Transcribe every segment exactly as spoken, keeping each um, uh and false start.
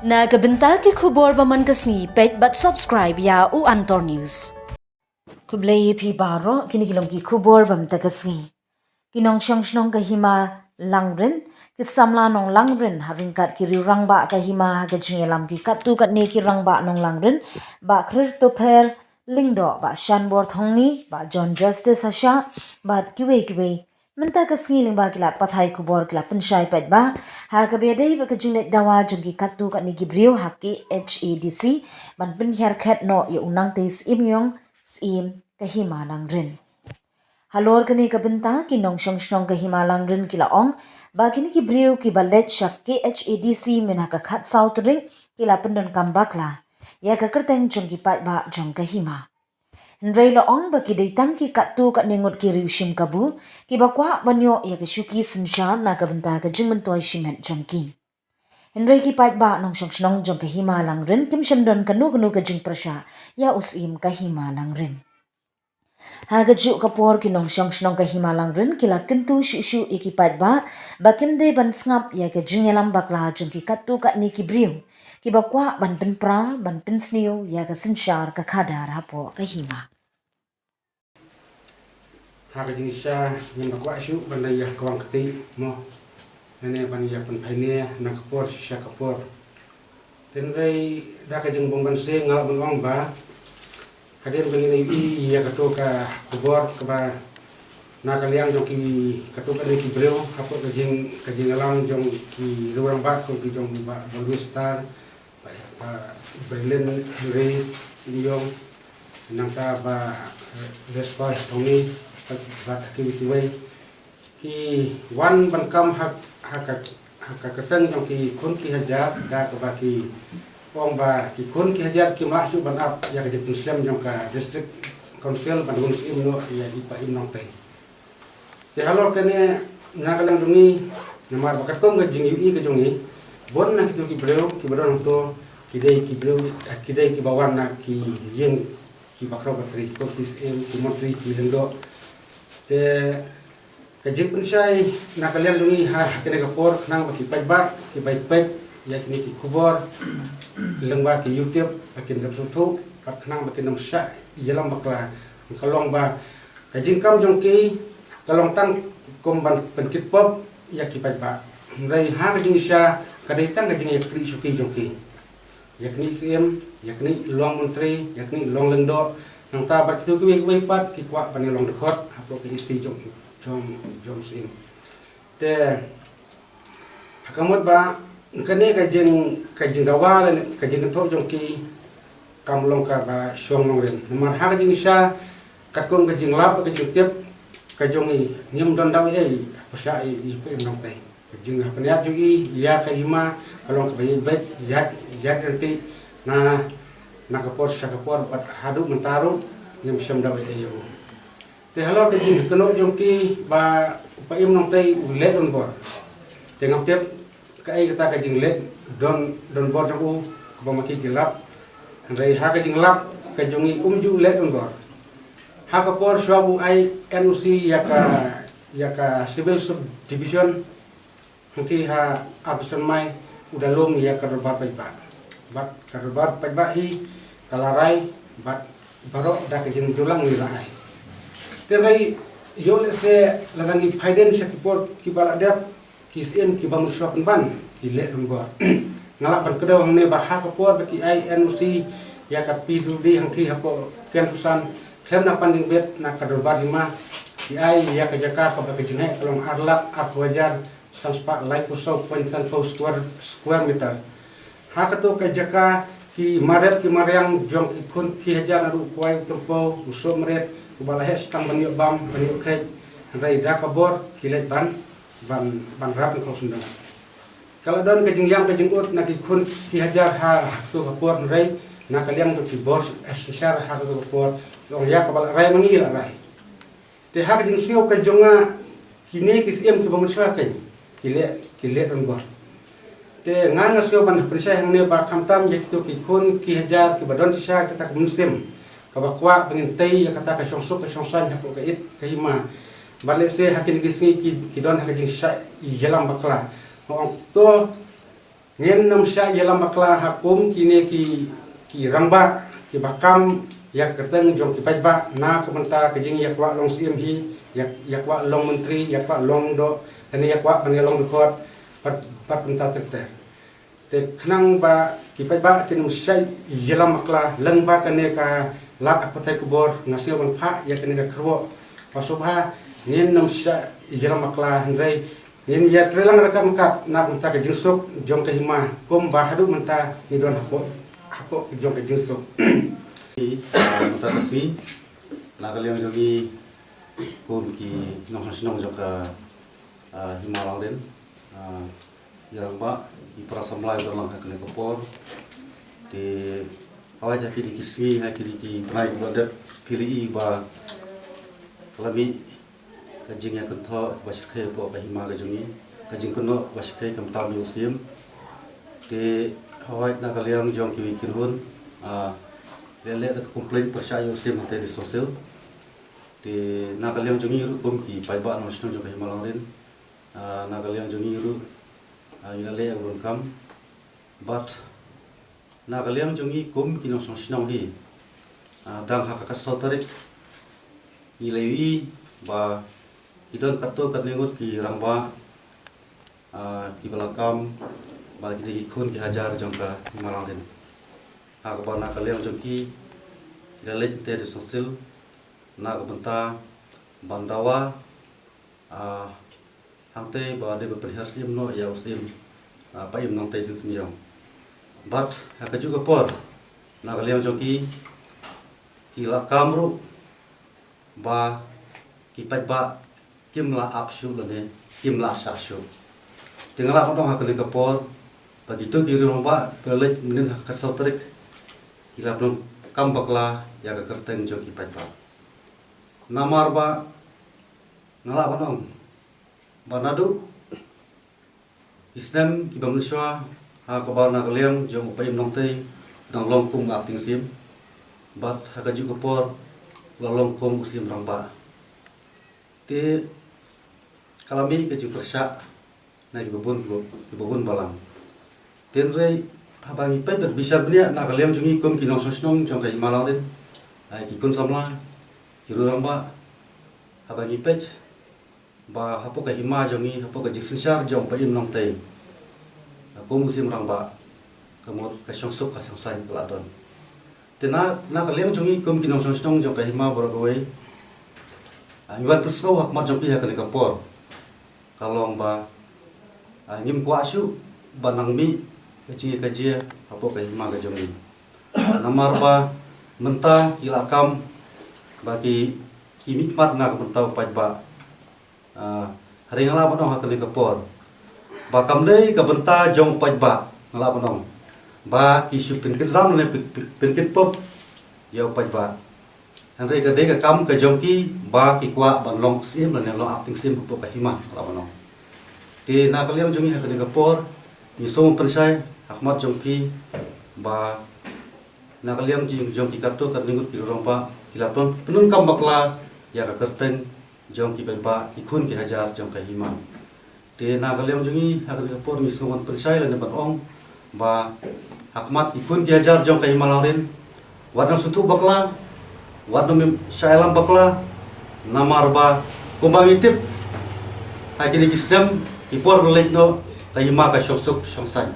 Na ka bynta ki khubor ba man ka sngi, peit bad subscribe ïa u Antor News. Khublei ïa phi baroh, kine ki long ki khubor ba mynta ka sngi. Ki nongshong shnong ka Hima Langrin, ki samla nong Langrin ha ryngkat ki riew rangbah ka Hima ha ka jingïalam ki katto katne ki rangbah nong Langrin, Bah Christopher Lyngdoh, Bah Shanbor Thongni, Bah John Justice Hasha, bad kiwei kiwei. Mynta ka sngi lyngba ki lad pathai khubor ki la pynshai paidbah ha kaba ïadei bad ka jingleit dawa jong ki katto katne ki briew ha K H A D C ban pynhiar khet noh ïa u Nangtei Syiemiong, Syiem ka Hima Langrin. Halor kane ka bynta, ki nongshong shnong ka Hima Langrin ki la ong ba kine ki briew kiba leit sha K H A D C mynha ka khatsaw tarik ki la pyndonkam bakla ïa ka kyrteng jong ki paidbah jong ka Hima. Hynrei la ong ba ki dei tang ki katto katne ngut ki riew shim kabu kiba kwah ban ïoh ïa ka shuki synshar na ka bynta ka jingmyntoi shimet jong ki. Hynrei ki paidbah nongshong shnong jong ka Hima Langrin kim shym don kano kano ka jingpyrshah ïa u Syiem ka Hima Langrin. Ha kajuh ka por, ki nongshong shnong ka Hima Langrin ki la kyntu shuh shuh ïa ki paidbah ba kim dei ban sngap ïa ka jingïalam bakla jong ki katto katne ki briew kiba kwah ban pynpra ban pynsniew ïa ka synshar ka khadar hapoh ka Hima. Ha ka jingshisha ngim kwah shuh ban ïa kwah kti mo, ne ban ïa pynphaine na ka por shisha ka por. Hynrei da ka jingbym banse nga lah ban ong ba hadien ba ngin ïa ïa kato ka khubor kaba na ka liang jong ki katto katne ki briew hapoh ka jing ka jingïalam jong ki riew rangbah kum ki jong Bah Bolwin Star, Bah, Bah Berlin Henry Syiemiong, nangta Bah, eh, Lesper Thongni, bad, bad ha kiwei kiwei ki wan ban kam ha, ha ka, ha ka kyrteng jong ki khun ki hajar, da kaba ki ong ba ki khun ki hajar kim lah shuh ban ap ïa ka jingpynslem jong ka District Council ban hun Syiem noh ïa i Paiem Nongtei. Te halor kane na ka liang jong ngi, namar ba katkum ka jingïohi ka jong ngi, bun na kito ki briew kiba don hangto ki dei ki briew, eh, ki dei kiba wan na ki ïing kiba khraw batri, ko ki Syiem, ki Montri, ki Lyngdoh. Te ka jingpynshai na ka liang jong ngi ha kane ka por khnang ba ki paidbah kiba peit ïa kine ki khubor lyngba ki YouTube ba kin dep sngewthuh, bad khnang ba kin ym shah ïalam bakla. Ka long ba ka jingkam jong ki ka long tang kum ban pynkit pop ïa ki paidbah. Hynrei ha ka jingshisha ka dei tang ka jingïakynduh shuki jong ki. Ïakynduh Syiem, ïakynduh long Montri, ïakynduh long Lyngdoh, nangta bad kito kiwei kiwei pat ki kwah ban ïa long dkhot hapoh ka E C jong, jong, jong Syiem. Te ha ka mut ba kane ka jing, ka jingdawa lane ka jingkynthoh jong ki kam long kaba shong nongrim. Namar ha ka jingshisha katkum ka jinglap ka jingtip ka jong ngi, ngim don daw ei ei pyrshah ïa i Paiem Nongtei. Ka jinghapdeng jong i ïa ka Hima ka long kaba ïeit beit, ïeit, ïeit ryntih na, na ka por sha ka por, bad haduh mynta ruh ngim shym daw ei ei ïa u. Te halor ka jingkynnoh jong ki ba u Paiem Nongtei u leh donbor, te ngam tip kaei kata ka jingleh don, donbor jong u kaba ma ki ki lap. Hynrei ha ka jinglap ka jong i, um ju leh donbor. Ha ka por shuwa ba u ai N O C ïa ka, ïa ka Civil Subdivision hangtei ha Arbisson Mai, u da lum ïa ka dorbar paidbah. Bad ka dorbar paidbah hi ka la rai bad baroh da ka jingjulang ngi la ai. Te hynrei ïoh lehse lada ngi peit sha ki por kiba la dep, ki Syiem kiba mynshuwa pynban ki leh donbor. Nga lah ban kdew hangne ba ha ka por ba ki ai N O C ïa ka P W D hangtei hapoh Kynthei San, khlem da pan jingbit na ka dorbar hima, ki ai ïa ka jaka kaba ka jingheh ka long ar lak arphew hajar san spah laiphew saw point san phew square, square meter. Ha kato ka jaka ki marep ki mariang jong ki khun ki hajar, naduh u Kwai, u Tympew, u Sohmrit, uba la heh sdang ban ïoh bam, ban ïoh kheit, hynrei da ka bor ki leit ban, ban, ban rap na ka khusnam. Ka la don ka jingïam ka jingud na ki khun ki hajar ha, ha kato ka por, hynrei na ka liang jong ki bor synshar ha kato ka por, ki ong ïa kaba la rai ma ngi la rai. Te ha ka jingsngew ka jong nga, kine ki Syiem kiba mynshuwa kein ki leh, ki leh donbor. Te nga nga sngew ban pynshai hangne ba khamtam ïa kito ki khun ki hajar kiba don shisha kata ka mynsiem kaba kwah ba ngin tei ïa kata ka shongsuk ka shongsaiñ hapoh ka ïit ka hima. Bad lehse ha kine ki sngi ki, ki don ha ka jingshah ïalam bakla. Nga ong to Ngin nym shah ïalam bakla ha kum kine ki, ki rangbah kiba kam ïa ka kyrteng jong ki paidbah na ka bynta ka jingïakwah long syiem hi, ïa, ïakwah long myntri, ïakwah long doh, lane ïakwah ban ïalong dkhot, bad, bad kumta ter ter. Te khnang ba ki paidbah kin nym shah ïalam bakla lyngba kane ka lad ha pathai khubor, nga sngew ban phah ïa kane ka kyrwoh ba sngewbha ngin nym shah ïalam bakla, hynrei ngin ïatreilang ryngkat ryngkat na ka bynta ka jingsuk jong ka hima, kumba haduh mynta ngi don hapoh, hapoh jong ka jingsuk. Mynta ka sngi na ka liang jong ngi kum ki nongshong shnong jong ka, ah, hima Langrin, ah, ïa rangbah, ïa para samla kiba don lang ha kane ka por. Te hawai ha kine ki sngi, ha kine ki bnai kiba dep, phi la i ba ka la mih ka jingïakynthoh kaba shyrkhei hapoh ka hima ka jong ngi, ka jingkynnoh kaba shyrkhei khamtam ïa u syiem. Te hawai na ka liang jong kiwei ki kynhun, ah, leh leh da ka complain pyrshah ïa u syiem hangtei District Council. Te na ka liang jong ngi ruh kum ki paidbah nongshong shnong jong ka hima Langrin, ah, na ka liang jong ngi ruh, ah, ngi la leh ïa u donkam. Bad na ka liang jong ngi kum ki nongshong shnong hi, ah, dang ha ka khatsaw tarik ngi la ïohi ba ki don katto katne ngut ki rangbah, ah, kiba la kam bad ki dei ki khun ki hajar jong ka hima Langrin, ha kaba na ka liang jong ki, ki la leit hangtei District Council na ka bynta ban dawa, ah, hangtei ba dei ban pynhiar syiem noh ïa u syiem, ah, Paiem Nongtei Sing Smiong. Bad ha kajuh ka por na ka liang jong ki, ki la kam ruh ba ki paidbah kim lah ap shuh lane kim lah shah shuh. Te nga lah ban ong ha kane ka por ba kito ki riew rangbah ba leit mynnin ha ka khatsaw tarik ki la pyndonkam bakla ïa ka kyrteng jong ki paidbah. Namar ba nga lah ban ong ba naduh ki snem kiba mynshuwa, ha kaba na ka liang jong u Paiem Nongtei u dang long kum u acting syiem, bad ha kajuh ka por u la long kum u syiem rangbah. Te ka la mih ka jingpyrshah na kiba bun, kiba bun balang. Te hynrei haba ngi peit bad bishar bniah na ka liang jong ngi kum ki nongshong shnong jong ka hima Langrin, ai ki khun samla, ki riew rangbah, haba ngi peit ba hapoh ka hima jong ngi, hapoh ka jingsynshar jong u Paiem Nongtei, kum u syiem rangbah, ka mut ka shongsuk ka shongsaiñ ka la don. Te na, na ka liang jong ngi kum ki nongshong shnong jong ka hima baroh kawei, ah, ngi wan pynsngew ha khmat jong phi ha kane ka por ka long ba, ah, ngim kwah shuh ba nang mih ka jingïakajia hapoh ka hima ka jong ngi. Namar ba mynta ki la kam ba ki, ki mihkhmat na ka bynta u paidbah. Ah, hynrei nga lah ban ong ha kane ka por ba kam dei ka bynta jong u paidbah, nga lah ban ong ba ki shu pynkit ram ne pyn-, pyn-, pynkit pop ïa u paidbah. Hynrei ka dei ka kam ka jong ki ba ki kwah ban long syiem lane long acting syiem hapoh ka hima, nga lah ban ong. Te na ka liang jong ngi ha kane ka por ngi sngew pynshai ha khmat jong phi ba na ka liang jong, jong ki katto katne ngut ki riew rangbah ki la pyn-, pyndonkam bakla ïa ka kyrteng jong ki paidbah, ki khun ki hajar jong ka hima. Te na ka liang jong ngi ha kane ka por ngi sngew ban pynshai lane ban ong ba ha khmat ki khun ki hajar jong ka hima Langrin, wat nang sngewthuh bakla, wat nang shah ïalam bakla, namar ba kumba ngi tip ha kine ki snem ki por ba la leit noh ka hima ka shongsuk shongsaiñ.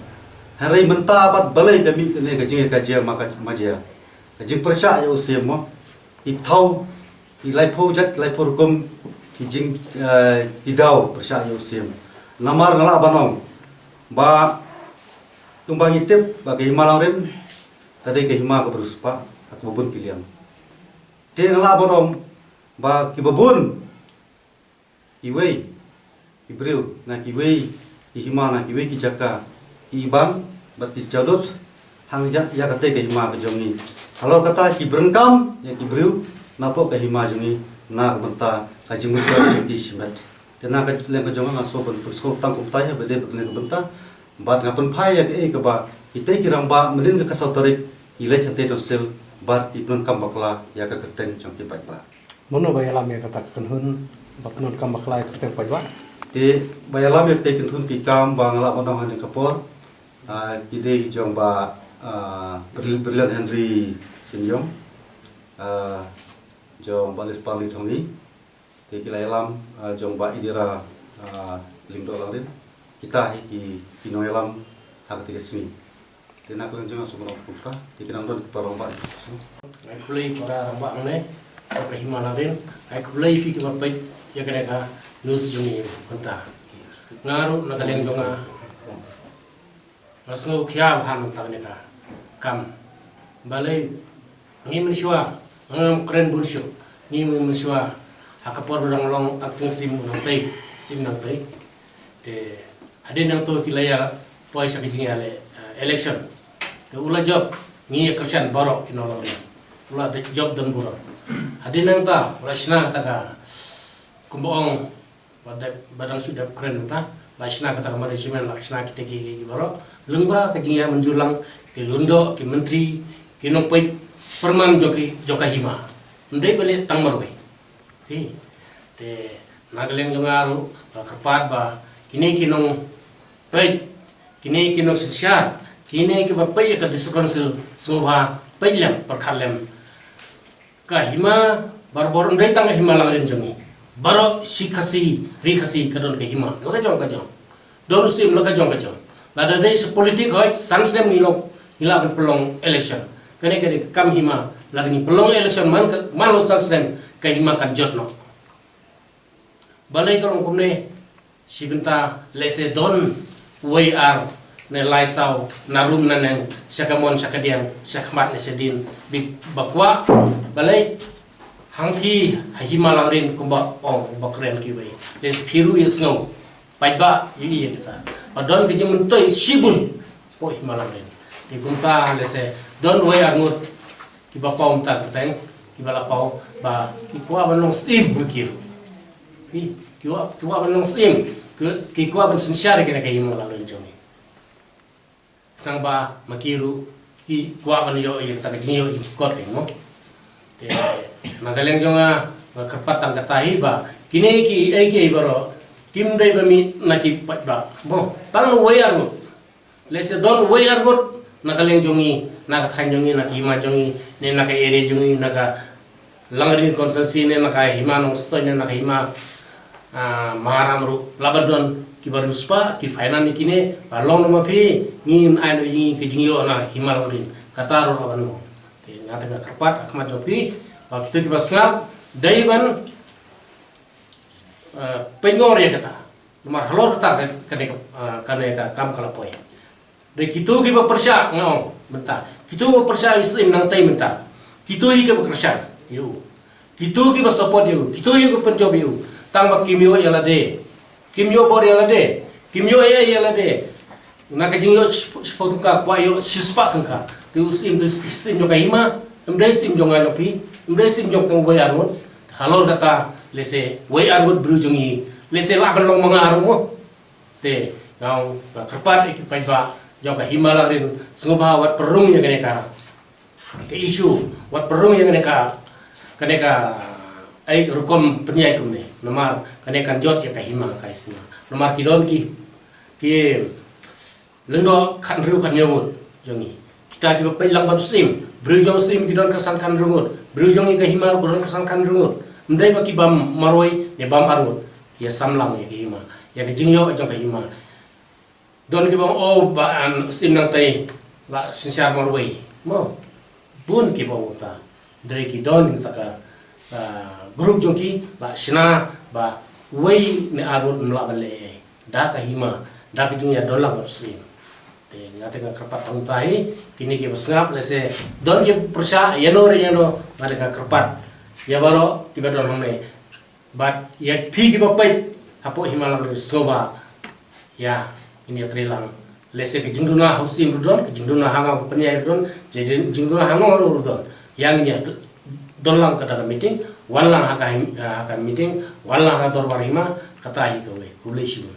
Hynrei mynta bad balei ka mih kane ka jingïakajia ma ka, ma jia ka jingpyrshah ïa u syiem mo. Ki thaw, ki laiphew jait, laiphew rukom ki jing, eh, ki daw pyrshah ïa u syiem. Namar nga lah ban ong ba kumba ngi tip ba ka hima Langrin ka dei ka hima kaba riewspah ha kaba bun ki liang. Te nga lah ban ong ba kiba bun kiwei ki briew na kiwei ki hima na kiwei ki jaka ki ibang bad ki jadut hang ïa, ïa katei ka hima ka jong ngi. Halor kata ki pyndonkam ïa ki briew napoh ka hima jong ngi na ka bynta ka jingmut ka jong ki shimet. Te na ka liang ka jong nga nga sngew ban pynsngew tang kumta ïa ba dei ba kane ka bynta. Bad nga pynphai ïa kaei kaba kitei ki rangbah mynnin ka khatsaw tarik ki leit hangtei Council bad ki pyndonkam bakla ïa ka kyrteng jong ki paidbah. Mano ba ïalam ïa kata ka kynhun ba pyndonkam bakla ïa ka kyrteng paidbah? Te ba ïalam ïa katei ka kynhun ki kam ba nga lah ban ong ha kane ka por Ah, ki dei ki jong Bah, ah, Bril-, Brilliant Henry Syiemlieh, ah, jong Bah Lispar Lyngdoh Thongni, te ki la ïalam, ah, jong Bah Idira, ah, Lyngdoh Langrin. Kita hi ki, ki nongïalam ha kata ka sngi. Te na ka liang jong nga sngewbha kumta, te ki nang don ki paralok ba. Ai khublei para rangbah hangne, para hima Langrin, ai khublei phi kiba peit ïa kane ka news jong ngi mynta. Nga ruh na ka liang jong nga, nga sngewkhia bha na kane ka kam. Balei ngi mynshuwa, ngam kren bun shuh, ngi mynshuwa ha ka por ba dang long acting Syiem u nongpeit, Syiem nongpeit. Te hadien nangto ki la ïa poi sha ka jingïaleh, eh, election. Te u la jop, ngi ïa kyrshan baroh ki nong Langrin. U la dep jop don burom. Hadien nangta u la shna kata ka, kumba ong, ba dep, ba dang shu dep kren ta, la shna kata ka management, la shna kita ki, ki, ki baroh. Lyngba ka jingïamynjur lang ki lyngdoh, ki myntri, ki nongpeit pyrman jong ki, jong ka hima. Ym dei ba leh tang marwei. Hi. Te na ka liang jong nga ruh, nga kyrpad ba kine ki nongpeit, kine ki nongsynshar, kine kiba peit ïa ka District Council, sngewbha peit lem, pyrkhat lem. Ka hima, barabor ym dei tang ka hima Langrin jong ngi. Baroh shi Khasi, ri Khasi ka don ka hima la ka jong ka jong. Don u Syiem la ka jong ka jong. Lada dei sa politik hoi, san snem ngi long, ngi lah ban pynlong election. Kane ka dei ka kam hima, lada ngi pynlong election man ka, man long san snem, ka hima kan jot noh. Balei ka long kumne, shi bynta lehse don wei ar ne lai saw na rum na neng, sha kamon sha kadiang, sha khmat ne sha dien, bad ba kwah, balei, hangtei ha hima Langrin kumba ong ba kren kiwei. Lehse phi ruh ïa sngew, paidbah ïohi ïa kita. Ba don ka jingmyntoi shibun hapoh hima Langrin. Te kumta lehse don wei ar ngut kiba paw mynta kyrteng, kiba la paw ba ki kwah ban long syiem bad ki ruh. Ki, ki kwah, ki kwah ban long syiem, ki, ki kwah ban synshar ïa kane ka hima Langrin jong ngi. Khnang ba ma ki ruh ki kwah ban ïoh ïa kata ka jingïoh jingkot, eh, mo. Te na ka liang jong nga, nga kyrpad tang kata hi ba kine kiei kiei baroh kim dei ba mih na ki paidbah, mo. Tang wei ar ngut. Lehse don wei ar ngut na ka liang jong ngi, na ka thaiñ jong ngi, na ka hima jong ngi, ne na ka area jong ngi, na ka Langrin constituency ne na ka hima Nongstoiñ ne na ka hima, ah, Maharam ruh lah ban don kiba riewspah ki finance ïa kine, ba long noh ma phi, ngin ai noh ïa ngi ka jingïoh na hima Langrin. Kata ruh lah ban long. Te nga te nga kyrpad ha khmat jong phi ba kito kiba sngap dei ban, eh, pynngor ïa kata. Namar halor kata ka, kane ka, ah, kane ka kam ka la poi. Dei kito kiba pyrshah, nga ong mynta. Kito kiba pyrshah ïa u Syiem Nangtei mynta, kito hi kiba kyrshan ïa u. Kito kiba support ïa u, kito hi kiba pynjop ïa u. Tang ba kim ïoh ïa lade, kim ïoh bor ïa lade, kim ïoh ei ei ïa lade. Na ka jingïoh shiphew tyngka kwah ïoh shispah tyngka. Te u Syiem, te u Syiem jong ka hima, ym dei Syiem jong nga jong phi, ym dei Syiem jong tang wei ar ngut. Halor kata lehse wei ar ngut briew jong ngi, lehse lah ban long ma nga ruh, mo. Te nga ong, nga kyrpad ïa ki paidbah jong ka hima Langrin, sngewbha wat pynrung ïa kane ka, ka issue, wat pynrung ïa kane ka, kane ka, eh, rukom pynïaid kumne. Namar kane kan jot ïa ka hima ka shnong. Namar ki don ki, ki lyngdoh khathynriew khathynñiew ngut jong ngi. Kita kiba peit lang bad u Syiem, briew jong u Syiem ki don khatsan khathynriew ngut, briew jong ngi ka hima ki don khatsan khathynriew ngut. Ym dei ba ki bam marwei ne bam ar ngut. Ïa samla ïa ka hima, ïa ka jingïoh jong ka hima. Don kiba ong, oh, ba, um, u Syiem Nangtei la synshar marwei, mo. Bun kiba ong kumta. Hynrei ki don kita ka, ah, group jong ki ba shna ba wei ne ar ngut ym lah ban leh ei ei da ka hima, da ka jingïadon lang bad u Syiem. Te nga te nga kyrpad tang kumta hi, kine kiba sngap lehse don kiba pyrshah ïano re ïano, nga te nga kyrpad ïa baroh kiba don hangne. Bad ïa phi kiba peit hapoh hima Langrin, sngewbha ïa ngin ïatreilang. Lehse ka jingduna ha u Syiem ruh don, ka jingduna ha nga u pynïaid ruh don, ka jingduna ha nga ruh don. Ïa ngin ïa don lang ka da ka meeting, wan lang ha ka him-, ha ka meeting, wan lang ha ka dorbar hima, kata hi kawei. Khublei shibun.